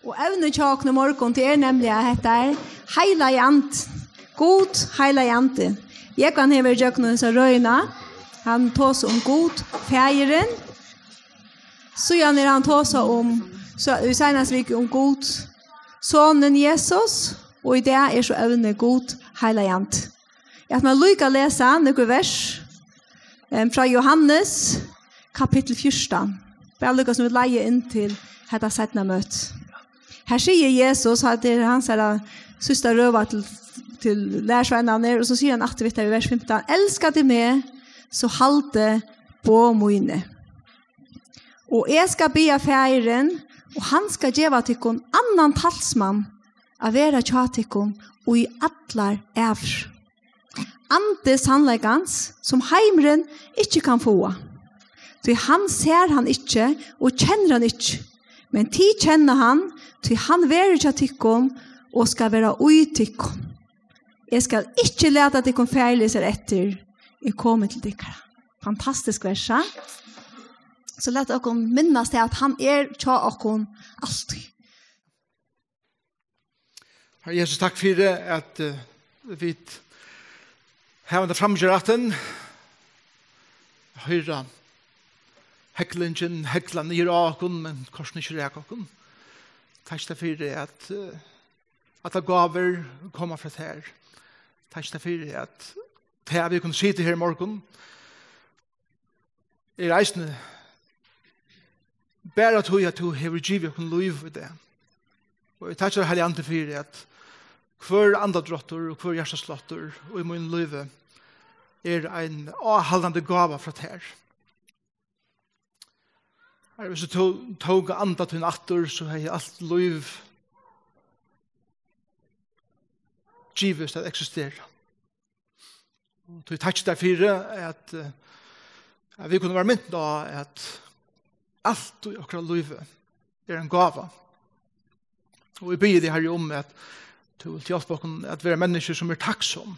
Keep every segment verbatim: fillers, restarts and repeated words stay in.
Og evnið hjá okkum í morgun, tað er nemliga hetta her, Heilagi Andi. Gud, Heilagi Andi. Jógvan hevur verið gjøgnum hesa røðina. Hann tosar um Gud, Faðirin. Síðan er hann tosað um, so, í seinastu viku um Gud, Sonin Jesus. Og í dag er so evnið Gud, Heilagi Andi. Eg ætli mær líka at lesa nøkur vers, em, frá Jóhannes, kapittul fjúrtan. Bara líka sum vit leiða inn til hetta seinna møti. Her sigur Jesus, at tað er hansara síðsta røða til, til lærisveinarnar, og so sigur hann aftur við tað í vers fimtan: "Elska tit meg, so haldið boð míni. Og eg skal biðja Faðirin, og hann skal geva tykkum annan talsmann at vera hjá tykkum í allar ævir. Andi sannleikans, sum heimurin ikki kann fáa. Tí hann sær hann ikki og kennir hann ikki. Men tit kenna hann, tí hann verður hjá tykkum og skal vera í tykkum. Eg skal ikki lata tykkum faðirleysar eftir, eg komi til tykkara." Fantastisk vers, ha? So lat okkum minnast til, at hann er hjá okkum altíð. Herre Jesus, takk fyri at, eh, vit hava henda framíhjárættin. Hoyra heglingin hegla niður á okkum, men kortini ikki raka okkum. Takk tær fyri at, eh, allar gávur koma frá tær. Takk tær fyri at tað at vit kunnu sita her í morgun, er eisini bara tí, at tú hevur givið okkum lív í dag. Og eg takki tær, Heilagi Andi, fyri at hvør andadráttur og hvør hjartasláttur í mínum lívi er ein áhaldandi gáva frá tær. Herre, hvis tú tó-, tók anda tín aftur, so hevði alt lív givist at eksistera. Og tí takki tær fyri at, eh, at vit kunnu vera mint á, at alt í okkara lívi er ein gáva. Og eg biði teg, Herre, um at tú vilt hjálpa okkum at vera menniskjur, sum er takksom.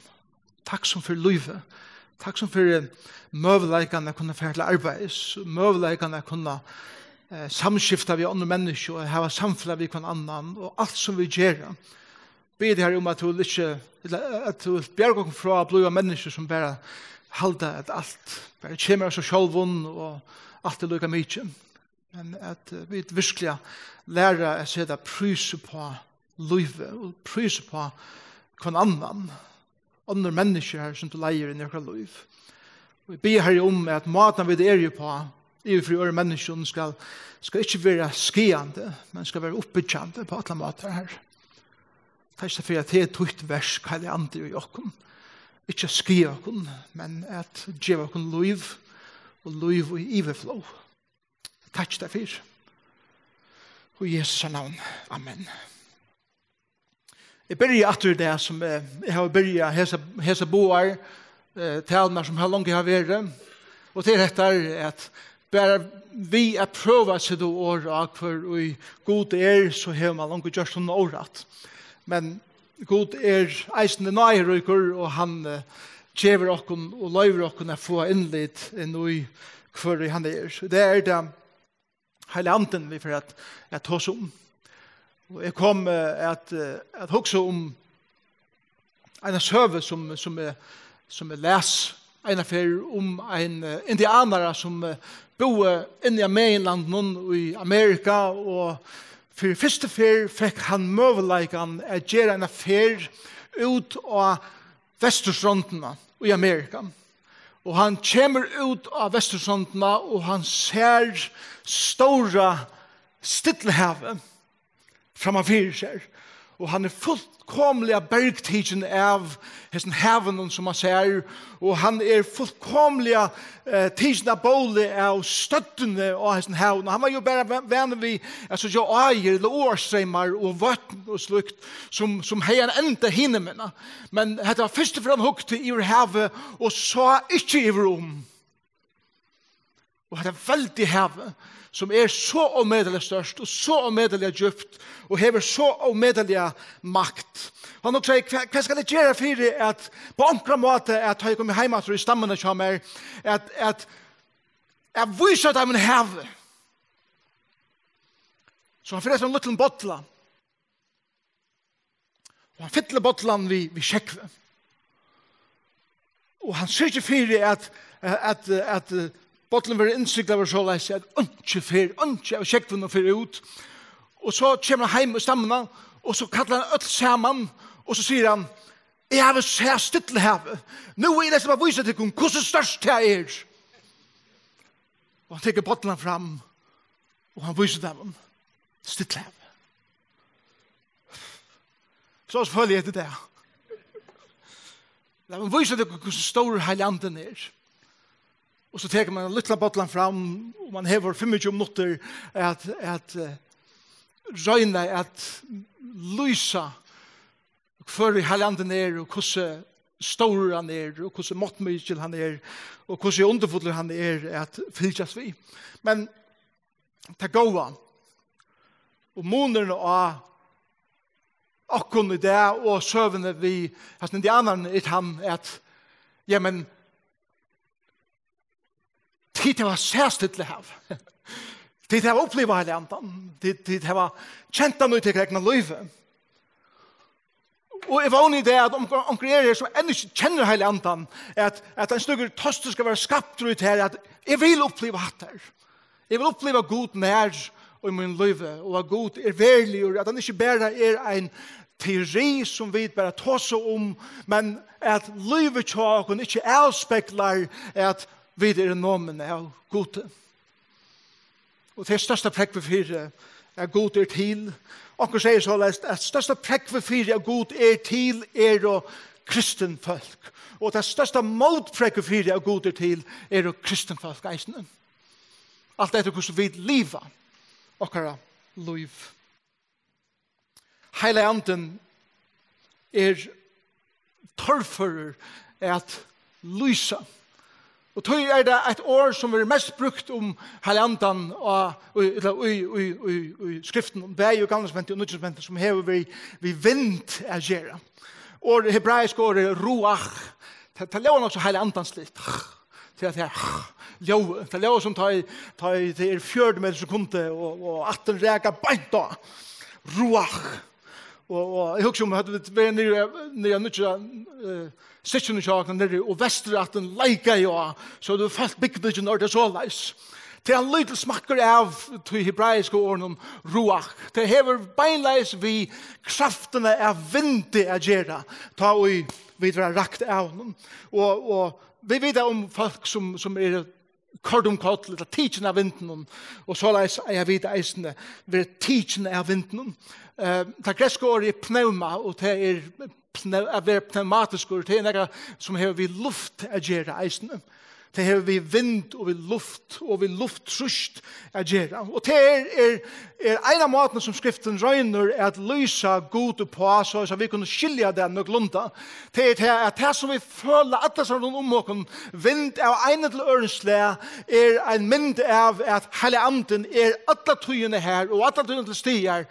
Takksom fyri lívið. Takksom fyri møguleikan at kunna fara til arbeiðis, møguleikan at kunna, eh, samskifta við onnur menniskju og hava samfelag við hvønn annan og alt sum vit gera. Biði teg, Herre, um at tú vilt ikki, ella at tú vilt bjarga okkum frá at blíva menniskjur, sum bara halda, at alt bara kemur av sær sjálvum og alt er líka mikið. Men at, eh, vit virkuliga læra at seta prís uppá lívið og prís uppá hvønn annan, onnur menniskju, Herre, sum tú leiðir inn í okkara lív. Og eg biði, Herre, um at mátan vit eru uppá yvir fyri øðrum menniskjum skal, skal ikki vera skaðandi, men skal vera uppbyggjandi á allar mátar, Herre. Takk fyri at tað er títt verk, Heilagi Andi, í okkum. Ikki at skaða okkum, men at geva okkum lív og lív í yvirflóð. Takk tær fyri. Í Jesu navn. Amen. Eg byrji aftur í dag, sum, eh, eg havi byrjað hesa, hesa báðar, eh, talurnar sum har longu hava verið. Og tað er hetta, at bara við at prøva at seta orð á, hvør í Gud er, so hevur mann longu gjørt honum órætt. Men Gud er eisini náðiríkur, og hann, eh, gevur okkum og loyvir okkum at fáa innlit inn í, hvør í hann er. So tað er tað, Heilagi Andin, vit fara at, at tosa um. Og eg kom, eh, at, eh, at hugsa um eina søgu, sum, sum eg, sum eg las eina ferð um ein, eh, indianara, sum, eh, búði inni á meginlandinum í Amerika, og fyri fyrstu ferð fekk hann møguleikan at gera eina ferð út á vesturstrondina í Amerika. Og hann kemur út á vesturstrondina, og hann sær stóra Stillahavið framman fyri sær. Og hann er fullkomiliga bergtikin av hesum havinum, sum hann sær, og hann er fullkomiliga, eh, tikin av bóli av støddini á hesum havinum. Hann var jo bara va-, vanur við at síggja áir ella áarstreymar og vøtn og slíkt, sum, sum hevði ein enda hinumegin. Men hetta var fyrstu ferð, hann hugdi yvir havið og sá ikki yvir um. Og hetta veldiga havið, sum er so ómetaliga stórt og so ómetaliga djúpt og hevur so ómetaliga makt. Hann hugsaði: "Hvat, hvat skal eg gera fyri at, á onkran máta, at tá eg komi heim aftur í stammuna hjá mær, at, at, at vísa teimum havið?" So hann fer eftir einum lítlum bolla, Og hann fyllir bollan við, við sjógvi. Og hann syrgir fyri, at, at, at, at bollurin verður innsiklaður soleiðis, at einki fer, einki av sjógvinum fer út. Og so kemur hann heim í stammuna, og so kallar hann øll saman, og so sigur hann: "Eg havi sæð Stillahavið. Nú vil eg sleppa at vísa tykkum, hvussu stórt tað er." Og hann tekur bollan fram, og hann vísir teimum Stillahavið. So føli eg hetta í dag. Lat meg vísa tykkum, hvussu stórur Heilagi Andin er. Og so tekur man ein lítlan bollan fram, og man hevur fimmogtjúgu minuttir at, at, eh, royna at lýsa, hvør Heilagi Andin er, og hvussu stórur hann er, og hvussu máttmikil hann er, og hvussu undurfullur hann er at fylgjast við. Men tað góða og munurin á okkum í dag og søguni við hasum indianarunum er tann, at, ja, men tit hava sæð Stillahavið. Tit hava upplivað Heilaga Andan. Tit, tit hava kent hann í tykkara egna lívi. Og eg vóni í dag, at onkur, onkur er her, sum enn ikki kennir Heilaga Andan, at, at ein slíkur tostur skal vera skaptur í tær, at eg vil uppliva hatta her. Eg vil uppliva Gud nær í mínum lívi, og at Gud er veruligur, at hann ikki bara er ein teori, sum vit bara tosa um, men at lívið hjá okkum ikki avspeglar, at vit eru nomin av Gudi. Og tað er størsta prógvið fyri, at Gud er til. Onkur sigur soleiðis, at størsta prógvið fyri, at Gud er til, eru kristin fólk. Og tað størsta mótprógvið fyri, at Gud er til, eru kristin fólk eisini. Alt eftir hvussu vit liva okkara lív. Heilagi Andin er torførur at lýsa. Og tí er tað eitt orð, sum er mest brúkt um Heilaga Andan á, í, ella í, í, í, í skriftunum, bæði í Gamla Testamenti og Nýggja Testamenti, sum hevur við, við vind at gera. Orð, hebraiska orðið ruach, tað, tað ljóðar nokk so Heilaga Andasligt. Tí at tað ljóðar, tað ljóðar sum tá ið, tá ið tað er fjøruti metrar í sekundið, og, og ættin rakar beint á. Ruach. Og, og eg hugsi um, høvdu vit verið niðri, niðri á nýggja, eh, stykkinum hjá okkum niðri, og vesturættin leikaði á, so tú fólk bygdu ikki orðið soleiðis. Tað er ein lítil smakkur av tí hebraiska orðinum ruach. Tað hevur beinleiðis við kraftina av vindi at gera, tá ið vit verða rakt av honum. Og, og vit vita um fólk, sum, sum eru koyrd um koll, ella tikin av vindinum, og soleiðis eiga vit eisini verið tikin av vindinum. Eh, tað grikska orðið er pneuma, og tað er pneu-, at vera pneumatiskur, tað er nakað, sum hevur við luft at gera eisini. Tað hevur við vind og við luft og við lufttrýst at gera. Og tað er, er, er ein av mátunum, sum Skriftin roynir at lýsa Gud uppá, so, so vit kunnu skilja tað nøkulunda. Tað er tað, at tað, sum vit føla alla staðni rundan um okkum, vind av einum ella øðrum slag, er ein mynd av, at Heilagi Andin er alla tíðina her og alla tíðina til staðar,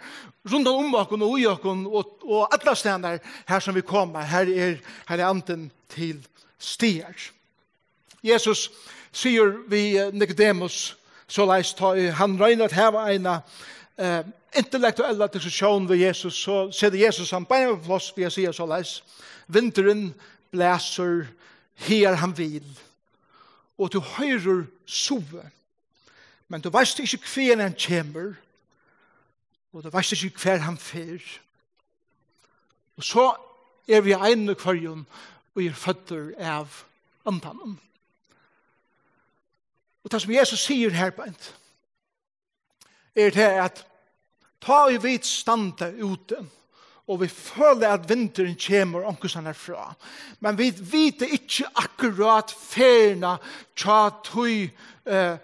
rundan um okkum og í okkum og, og alla staðni, har sum vit koma, har er Heilagi Andin til staðar. Jesus sigur við, eh, Nikodemus, soleiðis, tá ið hann roynir at hava eina, eh, intellektuella diskusjón við Jesus, so setir Jesus hann beinanvegin uppá pláss við at siga soleiðis: "Vindurin blæsur hagar hann vil, og tú hoyrir suðið, men tú veitst ikki, hvaðani hann kemur, og tú veitst ikki, hvar hann fer." Og so er við einum og hvørjum, ið er føddur av Andanum. Og tað, sum Jesus sigur her beint, er tað, at tá ið vit standa úti, og vit føla, at vindurin kemur onkustaðni frá, men vit vita ikki akkurát ferðina hjá tí, eh,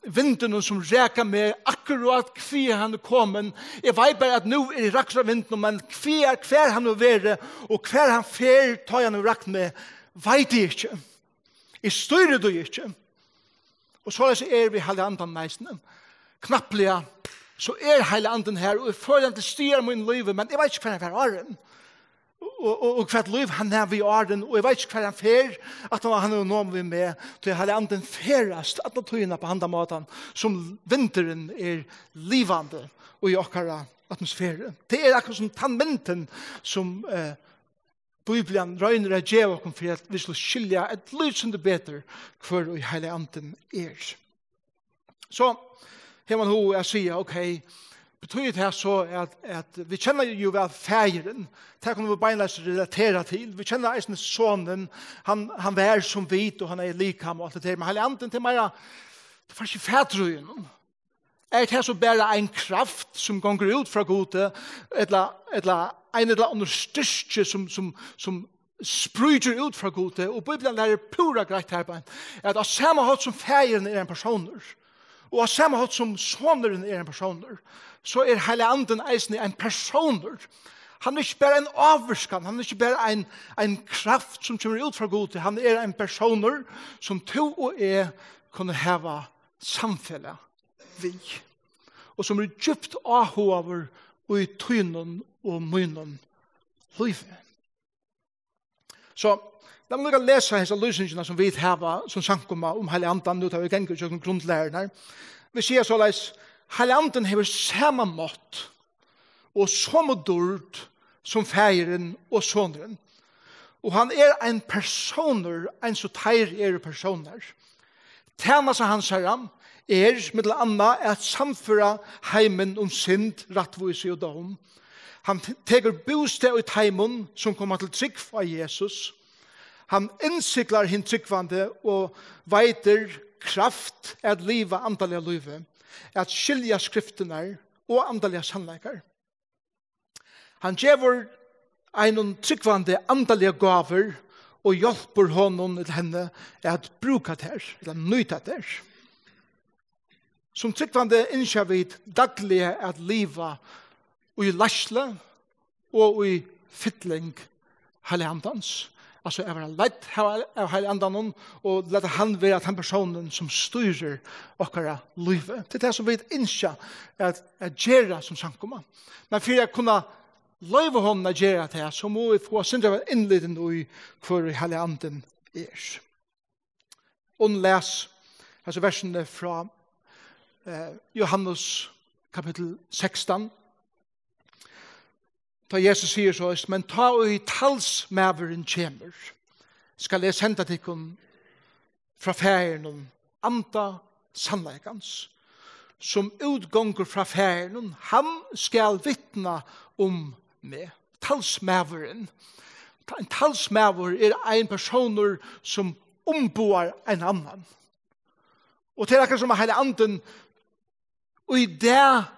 vindinum, sum rakar meg, akkurát hvar hann er komin. Eg veit bara, at nú eri eg raktur av vindinum, men hvar, hvar hann hevur verið, og hvar hann fer, tá hann hevur rakt meg, veit eg ikki. Eg stýri tí ikki. Og soleiðis er við Heilaga Andanum eisini. Knappliga, so er Heilagi Andin her, og eg føli hann til staðar í mínum lívi, men eg veit ikki, hvar hann fer áðrenn. Og, og, og hvat lív hann hevur við áðrenn, og eg veit ikki, hvar hann fer, at hann, hann hevur nomið við meg, tí Heilagi Andin ferðast alla tíðina á handan mátan, sum vindurin er livandi í okkara atmosferu. Tað er akkurát sum tann myndin, sum, eh, Bíblian roynir at geva okkum fyri at vit skulu skilja eitt lítið sindur betur, hvør ið Heilagi Andin er. So, hevur mann hug at siga, ok, betýðir tað so, at, at vit kenna jú væl Faðirin, tað kunnu vit beinleiðis relatera til. Vit kenna eisini Sonin, hann, hann var sum vit, og hann er líkam og alt tað har, men Heilagi Andin, tað er meira, tað fær ikki fatur í honum. Er tað so bara ein kraft, sum gongur út frá Gudi, ella, ella ein ella annar styrki, sum, sum, sum sprítur út frá Gudi? Og Bíblian lærir púra greitt her beint, at á sama hátt sum Faðirin er ein persónur, og á sama hátt sum Sonurin er ein persónur, so er Heilagi Andin eisini ein persónur. Hann er ikki bara ein ávirkan, hann er ikki bara ein, ein kraft, sum kemur út frá Gudi, hann er ein persónur, sum tú og eg kunnu hava samfelag við, og sum er djúpt áhugaður í tínum og mínum lívi. So, lat meg líka lesa hesa lýsingina, sum vit hava sum samkoma um Heilaga Andan, nú tá vit ganga ígjøgnum grundlærurnar. Vit siga soleiðis: Heilagi Andin hevur sama mátt og somu dýrd sum Faðirin og Sonurin. Og hann er ein persónur, eins og teir eru persónar. Tænasta hansara er millum annað at sannføra heimin um synd, rættvísi og dóm. Hann t-, tekur bústað í teimum, sum koma til trúgv á Jesus. Hann innsiglar hin trúgvandi og veitir kraft at liva andaliga lívið, at skilja skriftirnar og andaligar sannleikar. Hann gevur einum trúgvandi andaligar gávur og hjálpir honum ella henni at brúka tær, ella nýta tær. Sum trúgvandi ynskja vit dagliga at liva í leiðslu og í fylling Heilaga Andans. Altso at vera leidd av, av Heilaga Andanum og lata hann vera tann persónin, sum stýrir okkara lívi. Tað er tað, sum vit ynskja at, at gera sum samkoma. Men fyri at kunna loyva honum at gera tað, so mugu vit fáa eitt sindur av innlit í, hvør ið Heilagi Andin er. Og las hasi versini frá, eh, Jóhannes kapittul sekstan. Tá Jesus sigur so: "Men tá ið talsmaðurin kemur, skal eg senda tykkum frá Faðirinum, Anda sannleikans, sum útgongur frá Faðirinum, hann skal vitna um meg." Talsmaðurin. Ein talsmaður er ein persónur, sum umboðar ein annan. Og tað er akkurát sum at Heilagi Andin í dag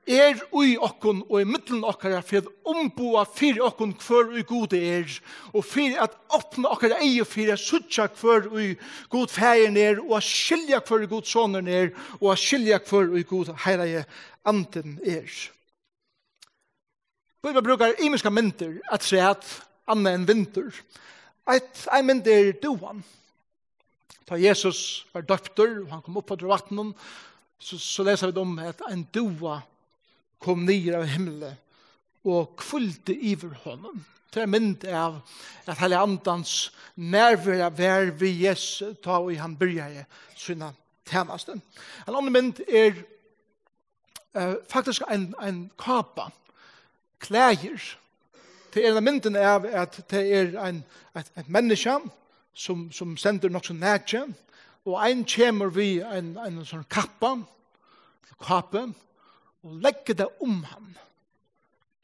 er í okkum og í millum okkara fyri at umboða fyri okkum, hvør ið Gud er, og fyri at opna okkara eygu fyri at síggja, hvør ið Gud Faðirin er, og at skilja, hvør ið Gud Sonurin er, og at skilja, hvør ið Gud Heilagi Andin er. Bíblian brúkar ymiskar myndir afturat, annað enn vindur. Eitt, ein mynd er dúan. Tá Jesus var doyptur, og hann kom upp aftur úr vatninum, so, so lesa vit um, at ein dúa kom niður av himli og hvíldi yvir honum. Tað er mynd av, at Heilaga Andans nærvera var við Jesus, tá ið hann byrjaði sína tænastu. Ein annar mynd er, eh, faktiskt ein, ein kápa, klæðir. Tað er ein av myndunum av, at tað er ein, eitt, eitt menniskja, sum, sum stendur nokk so nakið, og ein kemur við ein, ein sånn kappa, kápu, og leggur tað um hann,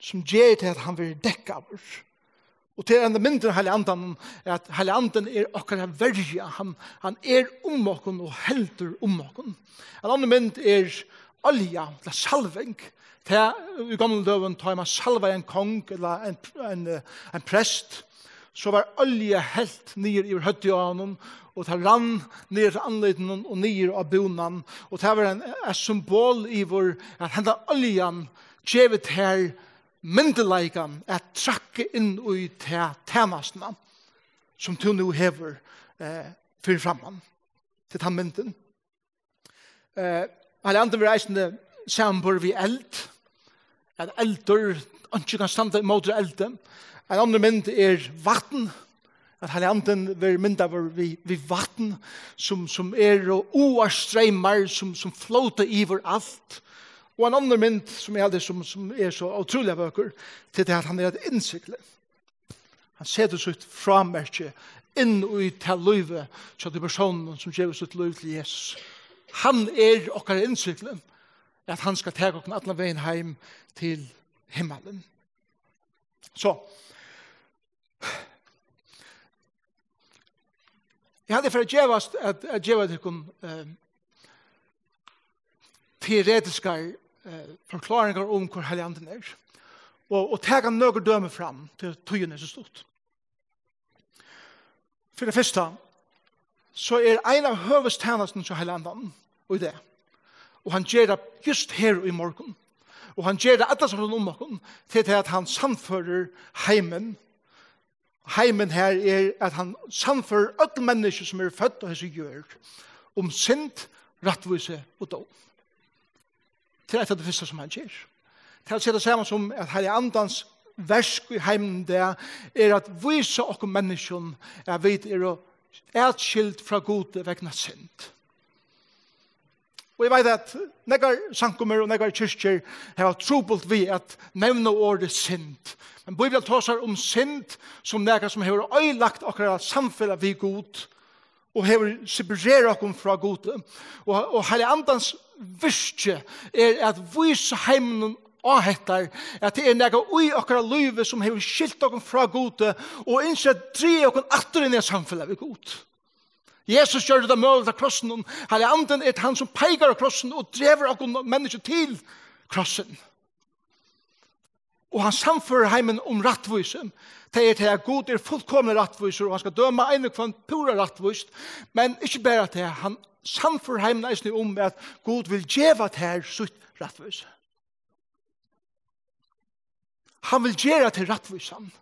sum ger til, at hann verður dekkaður. Og tað er ein av myndunum av Heilaga Andanum, at Heilagi Andin er okkara verja. Hann, hann er um okkum og heldur um okkum. Ein annar mynd er olja, ella salving. Tað, í gomlum døgum, tá man salvaði ein kong ella ein, ein, eh, ein prest, so var olja helt niður yvir høvdið á honum, og tað rann niður til andlitinum og niður á búnan. Og tað var ein, eitt symbol yvir, at henda oljan gevur tær myndugleikan at traðka inn í ta tænastuna, sum tú nú hevur, eh, fyri framman. Tað er tann myndin. Eh, Heilagi Andin verður eisini samanborið við eld, at eldur, einki kann standa ímóti eldi. Ein annar mynd er vatn, at Heilagi Andin verður myndaður við, við vatn, sum, sum eru áarstreymar, sum, sum flóta yvir alt. Og ein annar mynd, sum eg haldi, sum, sum er so ótrúliga vøkur, tað er at hann er eitt innsigli. Hann setir sítt frámerki inn í tað lívið hjá tí persóninum, sum gevur sítt lív til Jesus. Hann er okkara innsigli, at hann skal taka okkum allan vegin heim til himmalin. So, eg haldi, eg fari at gevast at, at geva tykkum, eh, teoretiskar, eh, forkláringar um, hvør Heilagi Andin er. Og, og taka nøkur dømi fram, tí tíðin er so stutt. Fyri tað fyrsta, so er ein av høvuðstænastunum hjá Heilaga Andanum í dag, og hann ger tað júst her í morgun, og hann ger tað alla staðni um okkum, tað er tað, at hann sannførir heimin. Heimin her er, at hann sannførir øll menniskju, sum eru fødd á hesi jørð, um synd, rættvísi og dóm. Tað er eitt av tí fyrsta, sum hann ger. Tað er at siga tað sama sum, at Heilaga Andans verk í heiminum í dag er at vísa okkum menniskjum, at vit eru atskild frá Gudi vegna synd. Og eg veit, at nakrar samkomur og nakrar kirkjur hava trupult við at nevna orðið synd. Men Bíblian tosar um synd sum nakað, sum hevur oyðilagt okkara samfelag við Gud og hevur separerað okkum frá Gudi. Og, og Heilaga Andans virki er at vísa heiminum á hetta, at tað er nakað í okkara lívi, sum hevur skilt okkum frá Gudi og ynskir at draga okkum aftur inn í eitt samfelag við Gud. Jesus gjørdi tað møguligt á krossinum. Heilagi Andin er hann, sum peikar á krossin og dregur okkum menniskju til krossin. Og hann sannførir heimin um rættvísi. Tað er tað, at Gud er fullkomiliga rættvísur, og hann skal døma ein og hvønn púra rættvíst. Men ikki bara tað, hann sannførir heimin eisini um, at Gud vil geva tær sítt rættvísi. Hann vil gera teg rættvísan.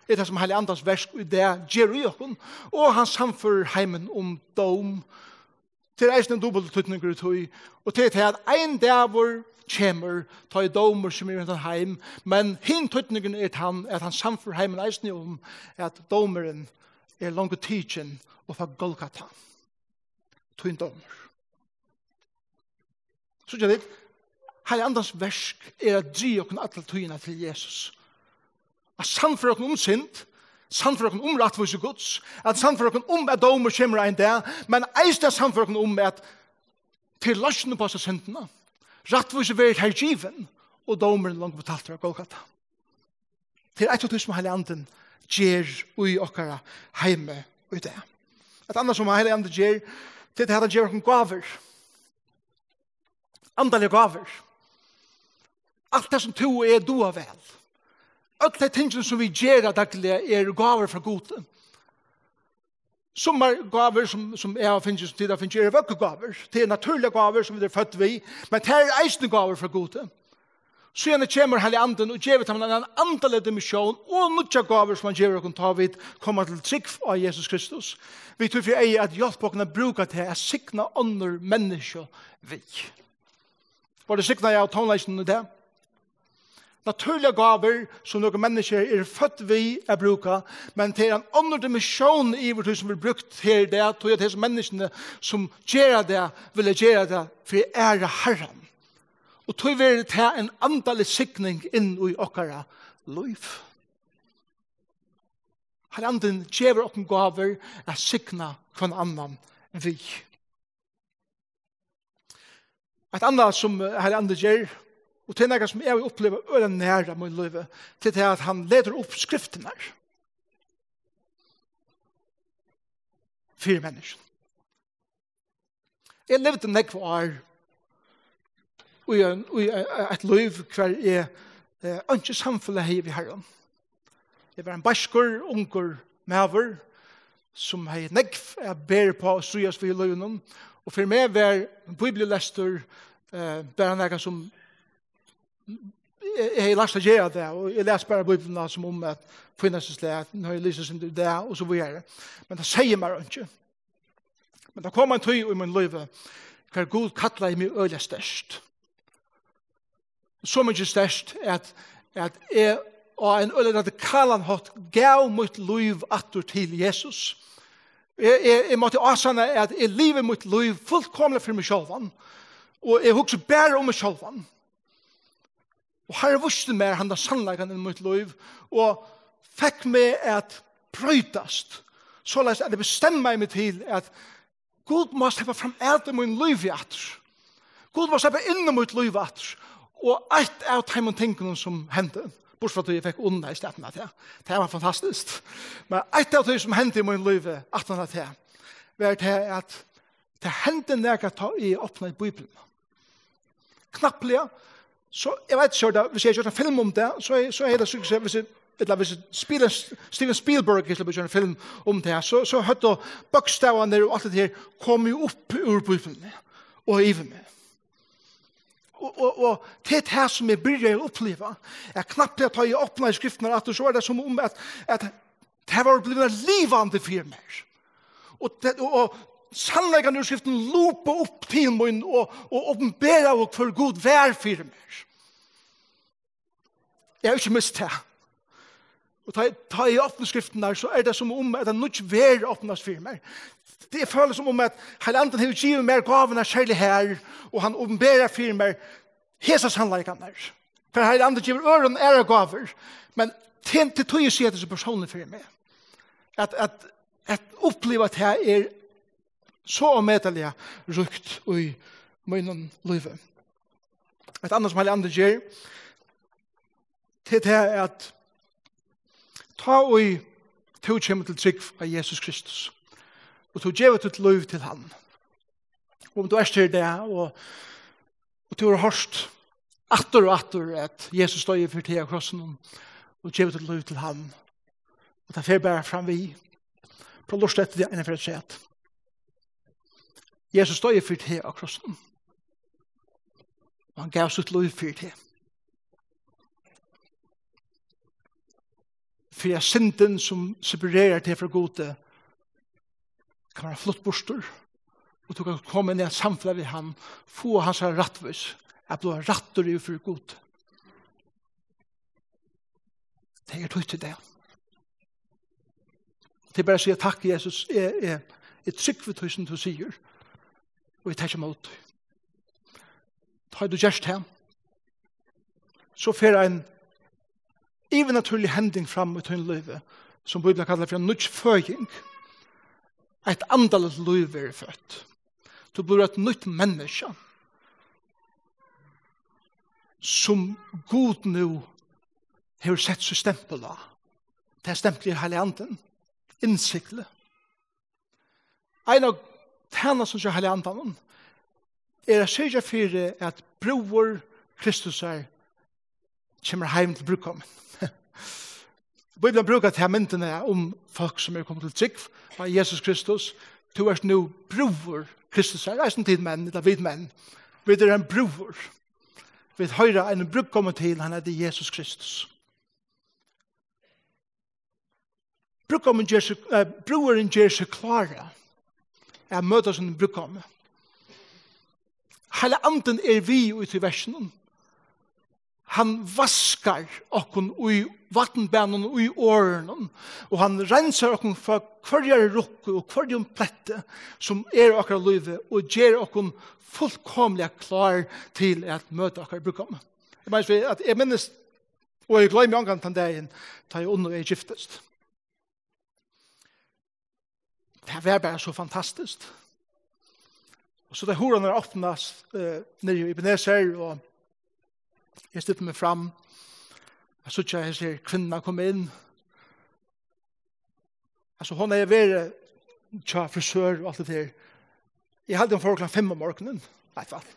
Er tað, sum Heilagi Andans verk í dag ger í okkum, og hann sannførir heimin um dóm. Tað er eisini ein dupultur týdningur í tí, og tað er tað, at ein dagur kemur, tá ið dómur kemur yvir hendan heim, men hin týdningurin er tann, at hann sannførir heimin eisini um, at dómurin er longu tikin upp á Golgata. Tín dómur. Síggja tit? Heilaga Andans verk er at draga okkum alla tíðina til Jesus. At sannføra okkum um synd, sannføra okkum um rættvísi Guds, at sannføra okkum um, at dómur kemur ein dag, men eisini at sannføra okkum um, at til loysn upp á hesa syndina. Rættvísi verður her givin, og dómurin longu betaltur á Golgata. Tað er eitt av tí, sum Heilagi Andin ger í okkara heimi í dag. Eitt annað, sum Heilagi Andin ger, tað er, at hann gevur okkum gávur. Andaligar gávur. Alt tað, sum tú og eg duga væl. Øll tey tingini, sum vit gera dagliga, eru gávur frá Gudi. Summar gávur, sum, sum eg havi fingið, sum tit hava fingið, eru vøggugávur. Tað eru natúrligar gávur, sum vit eru fødd við, men tað eru eisini gávur frá Gudi. Síðani kemur Heilagi Andin og gevur teimum ein andaligan dimensjón og nýggjar gávur, sum hann gevur okkum, tá vit koma til trúgv á Jesus Kristus. Við tí fyri eyga at hjálpa okkum at brúka tað at signa onnur menniskju við. Vóru tit signaði av tónleikinum í dag? Natúrligar gávur, sum nøkur menniskju eru fødd við at brúka, men tað er ein onnur dimensjón yvir tí, sum verður brúkt her í dag, tí at hesi menniskjuni, sum gera tað, vilja gera tað fyri at æra Harran. Og tí verður tað ein andalig signing inn í okkara lív. Heilagi Andin gevur okkum gávur at signa hvønn annan við. Eitt annað, sum, eh, Heilagi Andin ger, og tað er nakað, sum eg havi upplivað øgiliga nær á mínum lívi, tað er tað, at hann letur upp skriftirnar fyri menniskjum. Eg livdi nógv ár í ein, í ein, eitt lív, hvar eg, eh, einki samfelag hevði við Harran. Eg var ein beiskur, ungur maður, sum hevði nógv at bera uppá og stríðast við í lívinum. Og fyri meg var bíbliulestur, eh, bara nakað, sum eg, eg hevði lært at gera tað, og eg las bara Bíbliuna sum um at finna seg slag, nú havi eg lisið eitt sindur í dag, og so víðari. Men tað segði mær einki. Men tað kom ein tíð í mínum lívi, hvar Gud kallaði meg øgiliga sterkt. So mikið sterkt, at, at eg á ein øgiliga radikalan hátt gav mítt lív aftur til Jesus. Eg, eg, eg mátti ásanna, at eg livi mítt lív fullkomiliga fyri meg sjálvan, og eg hugsi bara um meg sjálvan. Og Harrin vísti mær handan sannleikan inn í mítt lív og fekk meg at broytast. Soleiðis at eg bestemmaði meg til, at Gud má sleppa fram at í mínum lívi aftur. Gud má sleppa inn í mítt lív aftur. Og eitt av teimum tingunum sum hendi, burtur frá tí eg fekk unna í staðin av tað, tað var fantastiskt. Men eitt av tí sum hendi í mínum lívi aftan av tað, var tað, at tað hendi nakað, tá eg opnaði Bíbliuna. Knappliga. So, eg veit ikki, um tað, hvis eg gjørdi ein film um tað, so er, so er tað sikkurt, hvis eg, ella hvis eg spæli, Steven Spielberg, hvis eg gjørdi ein film um tað, so, so høvdu bókstavarnir og alt tað her komið upp úr Bíbliuni og yvir meg. Og, og, og tað er tað sum eg byrjaði at uppliva, at knappliga tá eg opnaði skriftirnar aftur, so var tað sum um at, at tað var blivið livandi fyri mær. Og, tað, og, og sannleikarnir úr skriftum lupu upp til mín og, og opinberaðu, hvør Gud var fyri mær. Eg havi ikki mist tað. Og tá, tá eg opni skriftirnar, so er tað sum um, at ein nýggj verð opnast fyri mær. Tað følist sum um, at Heilagi Andin hevur givið mær gávurnar serliga her, og hann opinberar fyri mær hesar sannleikarnar. For Heilagi Andin gevur øðrum aðrar gávur, men til, til tí eg sigi, at tað er so persónligt fyri meg. At, at, at uppliva, at tað er so ómetaliga ríkt í mínum lívi. Eitt annað sum Heilagi Andin ger, tað er tað, at tá ið tú kemur til trúgv á Jesus Kristus, og tú gevur títt lív til hann, og um tú ert her í dag, og, og tú hevur hoyrt aftur og aftur, at Jesus doyði fyri teg á krossinum, og gevur títt lív til hann, og tað fer bara fram við, prøv at lurta eftir tí eina ferð afturat. Jesus doyði fyri teg á krossinum, og hann gav sítt lív fyri teg. Fyri at syndin, sum separerar teg frá Gudi, kann vera flutt burtur, og tú kann koma inn í eitt samfelag við hann, fáa hansara rættvís, at blíva rættur yvir fyri Gud. Tað er títt í dag. Tað er bara at siga: Takk, Jesus, eg, eg, eg trúgvi tí, sum tú sigur, og eg taki ímóti tí. Tá tú gert tað, so fer ein yvirnatúrlig hending fram í tínum lívi, sum Bíblian kallar fyri ein nýggj føðing. Eitt andaligt lív verður føtt. Tú blívur eitt nýtt menniskja, sum Gud nú hevur sett sítt stempul á. Tað stemplið er Heilagi Andin, innsiglið. Ein av tænastunum hjá Heilaga Andanum er at syrgja fyri, at brúður Kristusar kemur heim til brúðgómin. Bíblian brúkar ta myndina um fólk, sum eru komin til trúgv á Jesus Kristus. Tú ert nú brúður Kristusar, eisini tit menn, ella vit menn. Vit eru ein brúður. Vit hoyra einum brúðgómi til, hann eitur Jesus Kristus. Brúðgómin ger seg, eh, brúðurin ger seg klára at møta sínum brúðgómi. Heilagi Andin er við í tí verkinum. Hann vaskar okkum í vatnbaðnum, í orðunum, og hann reinsar okkum frá hvørjari rukku og hvørjum pletti, sum er í okkara lívi, og ger okkum fullkomiliga klár til at møta okkara brúðgómi. Eg meini, at eg minnist, og eg gloymi ongantíð tann dagin, tá eg unnu og eg giftist. Tað var bara so fantastiskt. Og so tá hurðarnar opnast, eh, niðri í Ebenezer, og eg stilli meg fram, eg síggi hesa her kvinnuna koma inn. Altso, hon hevði verið hjá frisør og alt tað har. Eg haldi, hon fór klokkan fimm um morgunin. Nei, tvætl.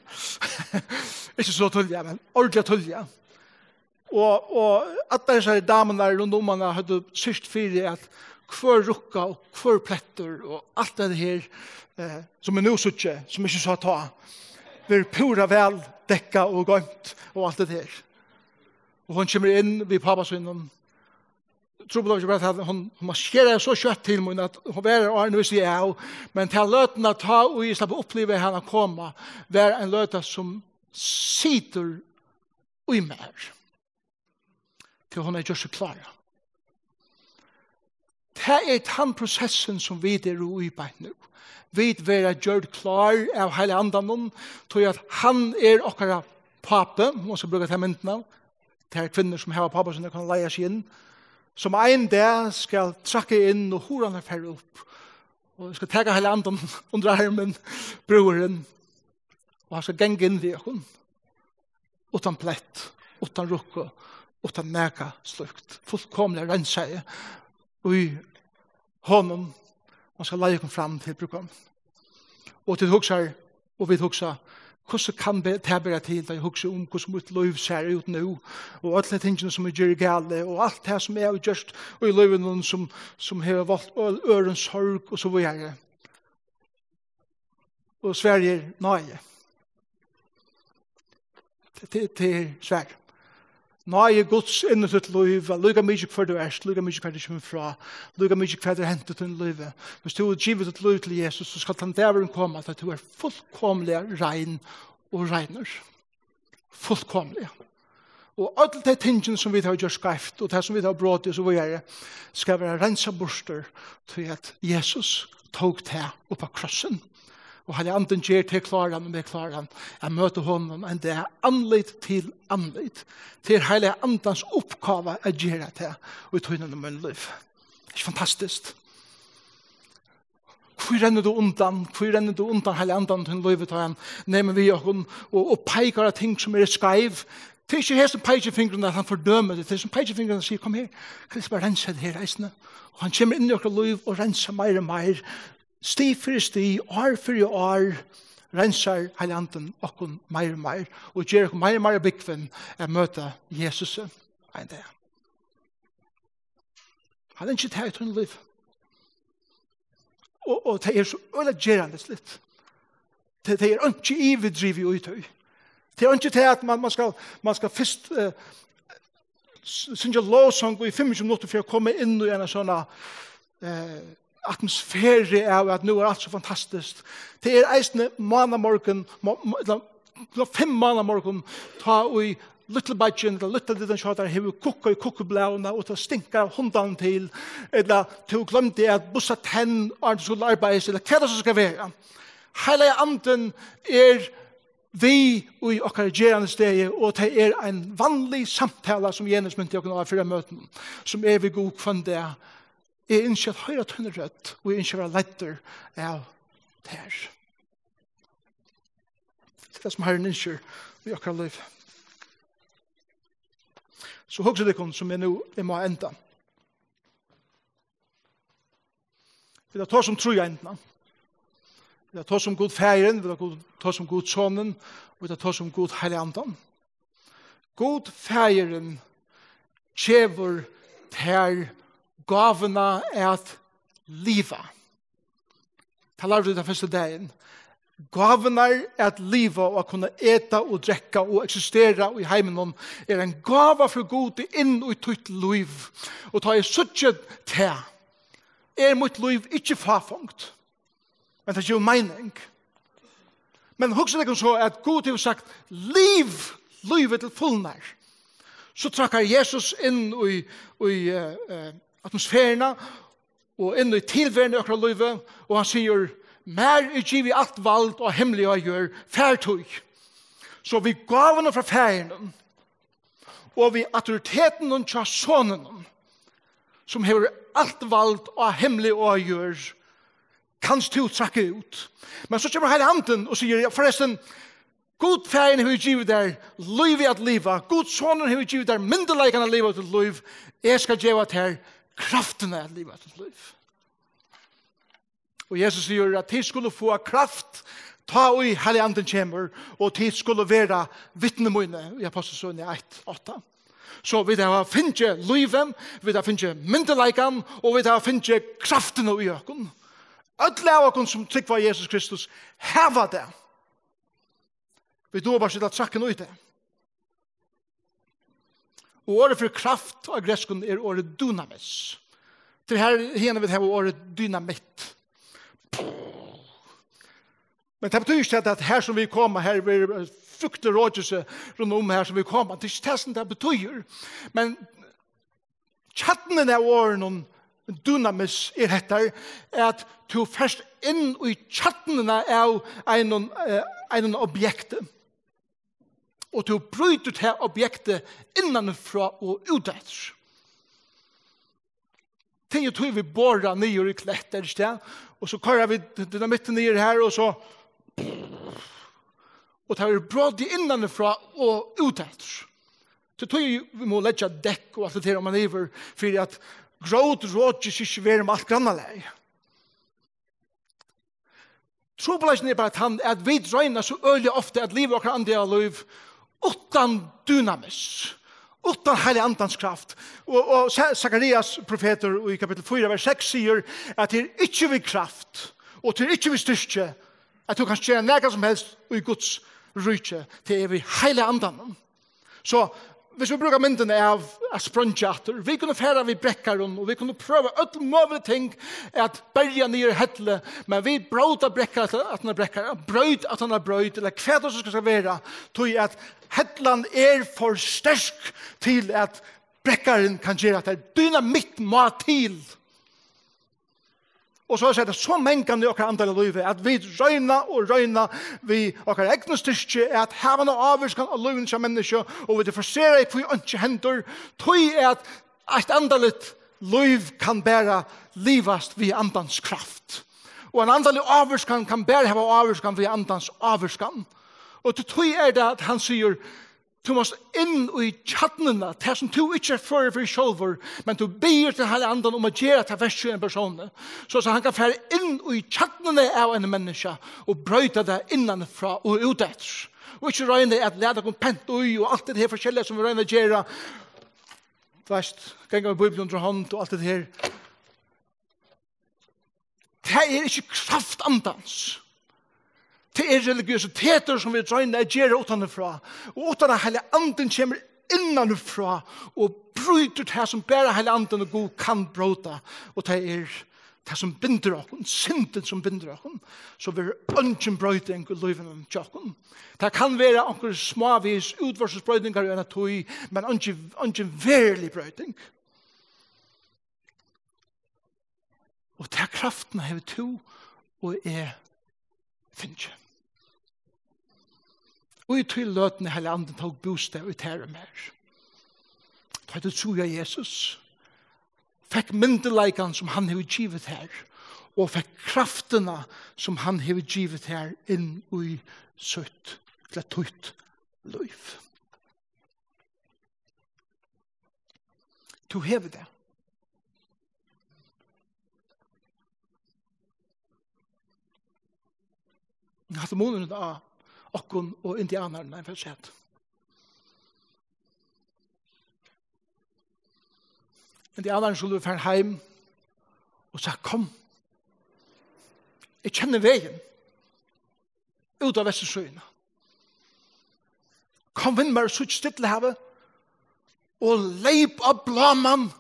Ikki so tíðliga, men ordiliga tíðliga. Og, og allar hesar damurnar rundt um hana høvdu syrgt fyri, at hvør rukka og hvør plettur og alt tað her, eh, sum eg nú síggi, sum eg ikki sá tá, verður púra væl dekkað og goymt og alt tað her. Og hon kemur inn við pápa sínum. Trupulleikin var bara at hon, hon marsjeraði so skjótt til mín, at hon var har áðrenn eg visti av. Men ta løtuna tá, og eg slapp at uppliva hana koma, var ein løta sum situr í mær. Tí hon hevði gjørt seg klára. Tað er tann prosessin, sum vit eru í beint nú. Vit verða gjørd klár av Heilaga Andanum, tí at hann er okkara pápi, um man skal brúka ta myndina. tær kvinnur, sum hava pápa sín, kunnu leiga seg inn, sum ein dag skal trakka inn og hurðarnar fara upp. Og skal taka Heilaga Andan undir armin, brúðurin, og hann skal ganga inn við okkum. Uttan plett, uttan rukku, uttan nakað slíkt. Fullkomiliga reinsaði í honum, og skal leiða okkum fram til brúðgómin. Og tit hugsa, og vit hugsa, hvussu kann be-, tað bera til, tá eg hugsi um, hvussu mítt lív sær út nú, og øll tey tingini, sum eg geri galið, og alt tað, sum eg havi gjørt í lívinum, sum, sum hevur volt ø-, øðrum sorg, og so víðari. Og svarið er nei. Tað, tað, tað er svar. Náði Guds inn í títt lív, at líka mikið hvar tú ert, líka mikið hvar tú kemur frá, líka mikið hvat er hent í tínum lívi. Hvis tú hevur givið títt lív til Jesus, so skal tann dagurin koma, at tú ert fullkomiliga rein og reinur. Fullkomiliga. Og øll tey tingini, sum vit hava gjørt skeivt, og tað, sum vit hava brotið, og so víðari, skal vera reinsað burtur, tí at Jesus tók tað upp á krossin. Og Heilagi Andin ger teg kláran og meg kláran at møta honum ein dag, andlit til andlit. Tað er Heilaga Andans uppgáva at gera tað í tínum og mínum lívi. Tað er ikki fantastiskt? Hví rennur tú undan? Hví rennur tú undan Heilaga Andan í tínum lívi, tá hann nemur við okkum og, og peikar á ting, sum eru skeiv? Tað er ikki hesin peikifingurin, at hann fordømir teg. Tað er sum peikifingurin, hann sigur: "Kom her, kann eg bara reinsa teg her eisini?" Og hann kemur inn í okkara lív og reinsar meir og meir. Stig fyri stig, ár fyri ár, reinsar Heilagi Andin okkum meir og meir og ger okkum meir og meir búgvin at møta Jesusi ein dag. Hann er ikki tað í tínum lívi. Og, og tað er so øgiliga gerandisligt. Tað, tað er einki yvirdrivið í tí. Tað er einki tað, at man, man skal, man skal fyrst, eh, s-, syngja lovsang í fimmogtjúgu minuttir fyri at koma inn í eina sånn, eh, atmosfæru av at nú er alt so fantastiskt. Tað er eisini mánamorgun, má-, má-, ella klokkan fimm mánamorgun, tá ið lítli beiggin, ella lítla diddan hjá tær hevur kukkað í kukkublæuna, og tað stinkar av hundanum til, ella tú gloymdi at busta tenn, áðrenn tú skuldi arbeiðis, ella hvat tað so skal vera. Heilagi Andin er við í okkara gerandisdegi, og tað er ein vanlig samtala, sum Janus minti okkum á fyrra møtinum, sum er við Gud hvønn dag. Eg ynski at hoyra tína rødd, og eg ynski at vera leiddur av tær. Tað er tað, sum Harrin ynskir í okkara lív. So hugsið tykkum, sum eg nú, eg má enda. Vit hava tosað um tríeindina. Vit hava tosað um Gud Faðirin, vit hava Gud, tosað um Gud Sonin, og vit hava tosað um Gud Heilagan Andan. Gud Faðirin gevur tær gávuna at liva. Tað lærdu vit tann fyrsta dagin. Gávurnar at liva og at kunna eta og drekka og eksistera í heiminum er ein gáva frá Gudi inn í títt lív. Og tá eg síggi tað, er mítt lív ikki fáfongt. Men tað gevur meining. Men hugsið tykkum so, at Gud hevur sagt: "Liv, lívið til fulnar." So traðkar Jesus inn í, í, eh, eh, atmosfæruna og inn í tilveruna í okkara lívi, og hann sigur: "Mær er givið alt vald á himli og á jørð, far tí." So við gávuni frá Faðirinum og við autoritetinum hjá Soninum, sum hevur alt vald á himli og á jørð, kanst tú traðka út. Men so kemur Heilagi Andin og sigur: "Ja, forrestin, Gud Faðirin hevur givið tær lívið at liva. Gud Sonurin hevur givið tær myndugleikan at liva títt lív. Eg skal geva tær kraftina at liva títt lív." Og Jesus sigur, at tit skulu fáa kraft, tá ið Heilagi Andin kemur, og tit skulu vera vitni míni, í Ápostlasøguni eitt átta. So vit hava fingið lívið, vit hava fingið myndugleikan, og vit hava fingið kraftina í okkum. Øll av okkum, sum trúgva á Jesus Kristus, hava tað. Vit duga bara ikki at traðka inn í tað. Og orðið fyri kraft á grikskum er orðið dunamis. Tað er her, her vit hava orðið dynamitt. Men tað betýðir ikki, at, at her sum vit koma, her verður fryktiligt rokilsi rundan um her sum vit koma. Tað er ikki tað, sum tað betýðir. Men kjarnin av orðinum dunamis er hetta, at tú fert inn í kjarnuna av einum, eh, einum objekti. Og tú brýtur tað objektið innanfrá og út eftir. Tað er jú tí vit bora niður í klett, er tað ikki tað? Og so koyra vit dynamittin niður har, og so, og tað er brotið innanfrá og út eftir. Tað er tí vit mugu leggja dekk og alt tað har oman yvir, fyri at grót rokist ikki verður um alt grannalagið. Trupulleikin er bara tann, at vit royna so øgiliga ofta at liva okkara andliga lív uttan dynamis, uttan Heilaga Andans kraft. Og, og Sa-, Sakarias profetur í kapittul fýra, vers seks sigur, at tað er ikki við kraft, og tað er ikki við styrki, at tú kanst gera nakað sum helst í Guds ríki. Tað er við Heilaga Andanum. So, hvis vit brúka myndina av at spreingja aftur, vit kunnu fara við brekkarum, og vit kunnu prøva øll møgulig ting at berja niður í helli, men vit bróta brekkara aftan á brekkara, breyt aftan á breyt, ella hvat tað so skal vera, tí at hellan er for sterk til at brekkarin kann gera tað. Dynamitt má til. Og so er tað so mangan í okkara andaliga lívi, at vit royna og royna við okkara egnu styrki at hava eina ávirkan á lívini hjá menniskju, og vit eru frustrerað, hví einki hendir, tí at eitt andaligt lív kann bara livast við Andans kraft. Og ein andalig ávirkan kann bara hava ávirkan við Andans ávirkan. Og tí er tað, at hann sigur, tú mást inn í kjarnuna, tað sum tú ikki ert førur fyri sjálvur, men tú biður til Heilaga Andan um at gera tað verkið í ein persóni, so at hann kann fara inn í kjarnuna av einum menniskja og broyta tað innanfrá og út eftir. Og ikki royna at lata okkum pent í og alt tað her forskelliga sum vit royna at gera. Tú veist, ganga við Bíbliuni undir hond og alt tað her. Tað er ikki kraft Andans. Tað er religiøsitetur, sum vit royna at gera uttanfrá. Og uttan at Heilagi Andin kemur innanfrá og brýtur tað, sum bara Heilagi Andin og Gud kann bróta. Og tað er tað, sum bindur okkum, syndin, sum bindur okkum. So verður eingin broyting í lívinum hjá okkum. Tað kann vera onkrar smáar útvortis broytingar í eina tíð, men eingin, eingin verulig broyting. Og ta kraftina hevur tú og eg fingið. Og í tí løtuni Heilagi Andin tók bústað í tær og mær. Tá tú trúði á Jesus, fekk myndugleikan, sum hann hevur givið tær, og fekk kraftina, sum hann hevur givið tær, inn í sítt, ella títt lív. Tú hevur tað. Hatta er munurin á okkum og indianarunum, eg vil siga tað. Indianarnir skuldu fara heim og sagt: "Kom, eg kenni vegin út á vestursíðuna. Kom við mær og síggj Stillahavið og leyp á bláman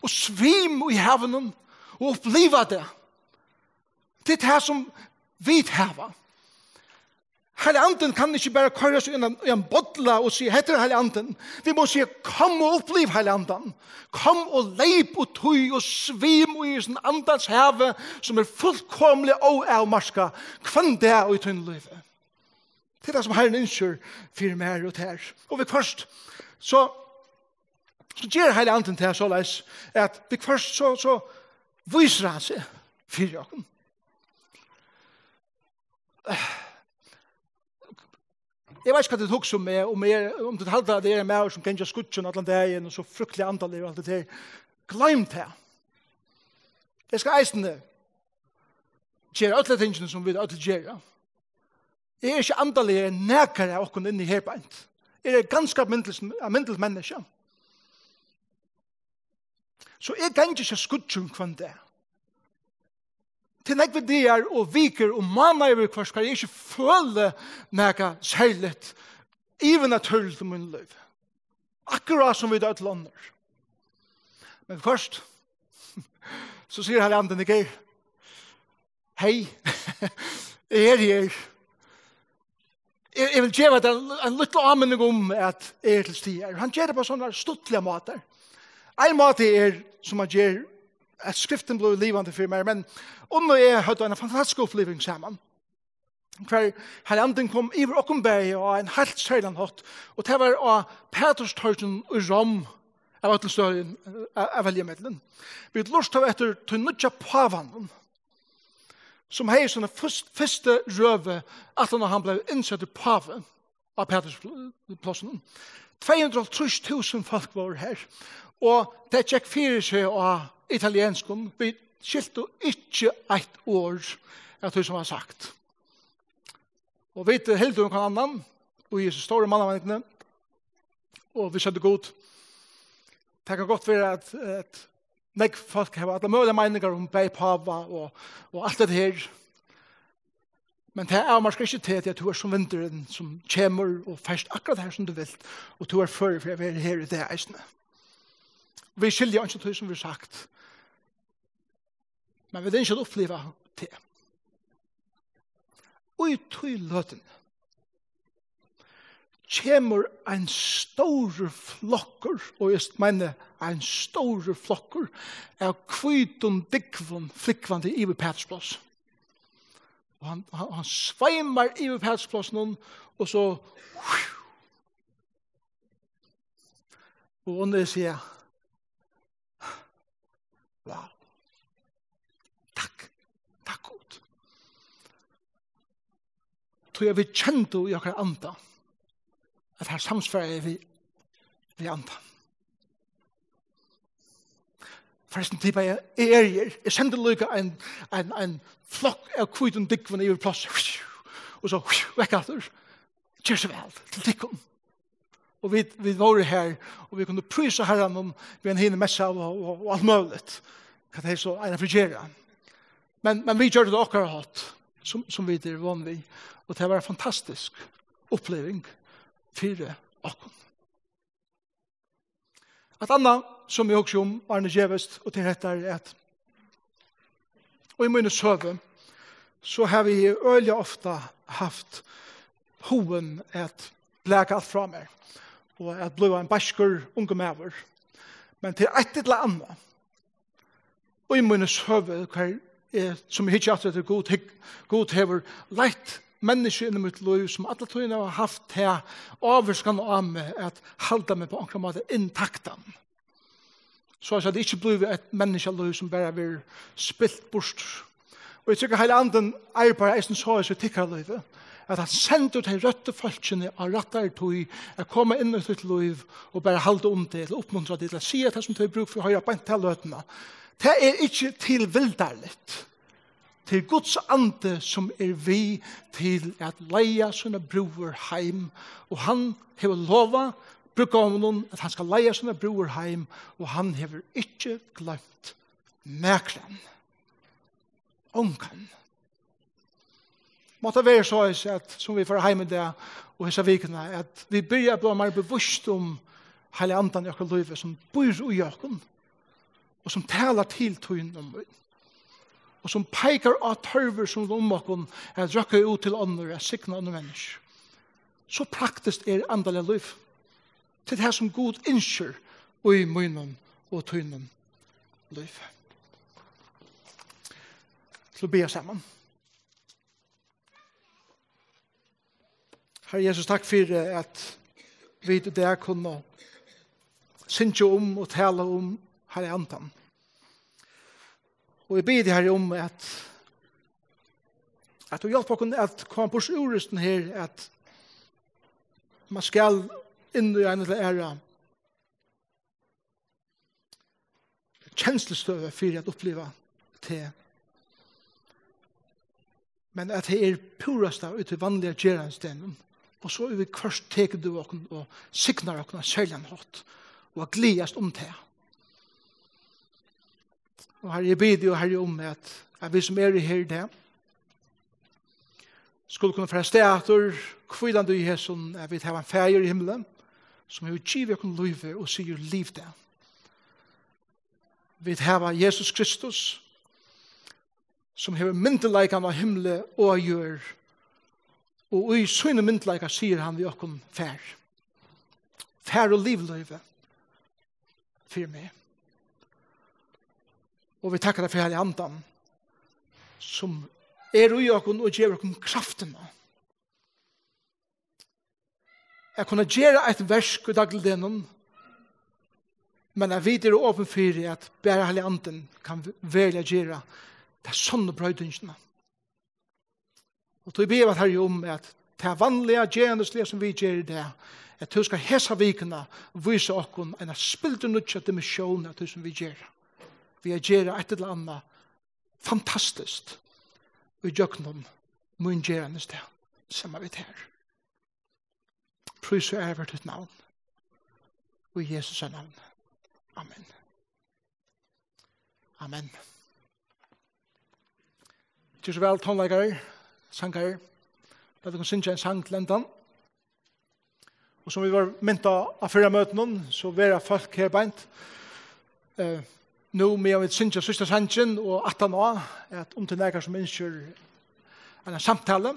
og svim í havinum og uppliva tað." Tað er tað sum vit hava. Heilagi Andin kann ikki bara koyrast í ein, í ein bolla og siga: "Hetta er Heilagi Andin." Vit mugu siga: "Kom og uppliv Heilaga Andan. Kom og leyp útí og svim í hesum Andans havi, sum er fullkomiliga óavmarkað, hvønn dag í tínum lívi." Tað er tað, sum Harrin ynskir fyri mær og tær. Og viðhvørt, so, so ger Heilagi Andin tað soleiðis, at viðhvørt, so, so vísir hann seg fyri okkum. Eg veit ikki, hvat tit hugsa um meg, um eg, um tit halda, at eg eri ein maður, sum gongur á skýggjum allan dagin og so fryktalig andaligur og alt tað har. Gloym tað. Eg skal eisini gera øll tey tingini, sum vit øll gera. Eg eri ikki andaligari enn nakar av okkum inni her beint. Eg eri ganska almindiligt, almindiligt menniskja. So eg gangi ikki á skýggjum hvønn dag. Tað eru nógvir dagar og vikur og mánaðir viðhvørt, har eg ikki føli nakað serligt yvirnatúrligt í mínum lívi. Akkurát sum vit øll onnur. Men viðhvørt, so sigur Heilagi Andin: "Eg eri, hey, eg eri her. Eg, eg vil geva tær ein, ein lítla áminning um, at eg eri til staðar." Hann ger tað á sovorðnar stuttligar mátar. Ein máti er, sum hann ger, at skriftin blívur livandi fyri mær, men Unn og eg høvdu eina fantastiska uppliving saman. hvar Heilagi Andin kom yvir okkum bæði á ein heilt serligan hátt, og tað var á Pæturstorginum í Rom, av øllum støðum, eh, av veljameldum. Vit lurtaðu eftir tí nýggja pávanum, sum hevði sína fyrst-, fyrstu røðu, aftan á hann bleiv innsettur pávi á Pætursplássinum. Tvey hundrað og hálvtrýss túsund fólk vóru har, og tað gekk fyri seg á italienskum. Vit skiltu ikki eitt orð av tí, sum var sagt. Og vit hildu um hvønn annan í hesi stóru mannamengdini, og vit søgdu: Gud, tað kann gott vera, at, at nógv fólk hava allar møguligar meiningar um bæði páva og, og alt hetta her, men tað avmarkar ikki teg, tí at tú ert sum vindurin, sum kemur og fert akkurát har, sum tú vilt, og tú ert førur fyri at vera her í dag eisini. Vit skilja einki av tí, sum verður sagt, men vit ynskja at uppliva teg. Og í tí løtuni kemur ein stórur flokkur, og eg meini ein stórur flokkur, av hvítum dúgvum flúgvandi yvir Pæturspláss. Og hann, hann, hann sveimar yvir Pætursplássinum, og so, og onnur siga: Wow. Takk. Takk, Gud. Tí at vit kendu í okkara anda, at her samsvaraði við, við andan. Forrestin, tit bæði, eg eri her. Eg sendi líka ein, ein, ein flokk av hvítum dúgvum yvir plássið. Og so vekk aftur. Ger so væl, til tykkum. Og vit, vit vóru her, og vit kundu prísa Harranum við ein hini messa og, og, og alt møguligt, hvat tey so einaferð gera. Men, men vit gjørdu tað okkara hátt, sum, sum vit eru von við. Og tað var ein fantastisk uppliving fyri okkum. Eitt annað, sum eg hugsi um, áðrenn eg gevist, og til hetta er, at, og í míni søgu, so havi eg øgiliga ofta havt hugin at blaka alt frá mær, og at blíva ein beiskur ungur maður. Men til eitt ella annað, í míni søgu, hvar eg, sum eg hyggi aftur eftir, Gud, hygg, Gud hevur leitt menniskju inn í mítt lív, sum alla tíðina hava havt ta ávirkan á meg at halda meg á onkran máta intaktan. So at tað ikki blívur eitt menniskjalív, sum bara verður spilt burtur. Og eg trúgvi, Heilagi Andin arbeiðir eisini so í tykkara lívi, at hann sendir tey røttu fólkini á rættari tíð at koma inn í títt lív og bara halda um teg, til at uppmuntra teg, til at siga tað, sum tú hevur brúk fyri at hoyra beint ta løtuna. Tað er ikki tilvildarligt. Tað er Guds andi, sum er við til at leiða sína brúður heim, og hann hevur lovað brúðgóminum, at hann skal leiða sína brúður heim, og hann hevur ikki gloymt nakran. Ongan. Mátti vera soleiðis, at sum vit fara heim í dag og hesa vikuna, at vit byrja at blíva meira bevisst um Heilaga Andan í okkara lívi, sum býr í okkum, og sum talar til tín og mín, og sum peikar á tørvir, sum eru um okkum, at røkka út til onnur, at signa onnur menniskju. So praktiskt er andaligt lív. Til tað, sum Gud ynskir í mínum og tínum lívi. Til at biðja saman. Herre Jesus, takk fyri, at vit í dag kunnu syngja um og tala um Heilaga Andan. Og eg biði teg, Herre, um at, at tú hjálpir okkum at koma burtur úr hesum her, at man skal inn í eina ella aðra kenslustøðu fyri at uppliva teg. Men at tað er púrasta í tí vanliga gerandisdegnum. Og so yvirhøvur tekur tú okkum og signar okkum á serligan hátt, og at gleðast um tað. Og Herre, eg biði teg, Herre, um at, at vit sum eru her í dag, skulu kunna fara avstað aftur, hvílandi í hesum, at vit hava ein Faðir í himli, sum hevur givið okkum lívið og sigur: Liv tað. Vit hava Jesus Kristus, sum hevur myndugleikan á himli og á jørð, og í sínum myndugleika sigur hann við okkum: Far. Far og liv lívið fyri meg. Og vit takka tær fyri Heilaga Andan, sum er í okkum og gevur okkum kraftina at kunna gera eitt verk í dagligdegnum, men at vit eru opin fyri, at bara Heilagi Andin kann veruliga gera ta sonnu broytingina. Og tí biðja vit, Harri, um, at tað vanliga gerandisliga, sum vit gera í dag, at tú skal hesa vikuna vísa okkum eina spildurnýggja dimensjón av tí, sum vit gera, við at gera eitt ella annað fantastiskt í gjøgnum mín gerandisdag, saman við tær. Prís og æra vert títt navn. Í Jesu navn. Amen. Amen. Ger so væl, tónleikarar, sangarar. Lat okkum syngja ein sang til endan. Og sum vit vóru mint á á fyrra møtinum, so verða fólk her beint, eh, nú, meðan vit syngja síðsta sangin, og aftan á, at um tað er nakar, sum ynskir eina samtalu,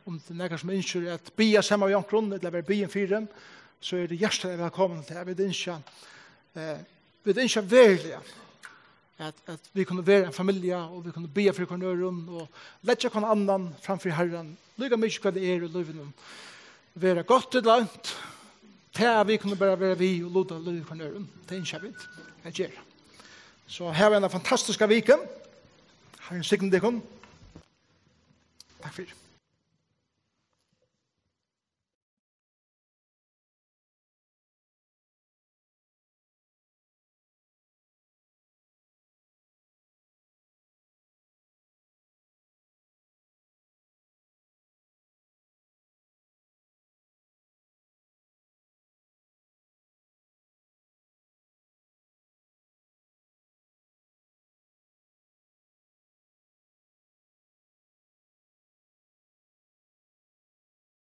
um tað er nakar, sum ynskir at biðja saman við onkrum, ella vera biðin fyri, so eru tit hjartaliga vælkomin til tað. Vit ynskja, eh, vit ynskja veruliga, at, at vit kunnu vera ein familja, og vit kunnu biðja fyri hvørjum øðrum, og leggja hvønn annan fram fyri Harran, líka mikið hvat tað er í lívinum. Vera gott ella ónt, tað at vit kunnu bara vera við og luta lív hvørjum øðrum, tað ynskja vit at gera. So hava eina fantastiska viku. Harrin signi tykkum. Takk fyri.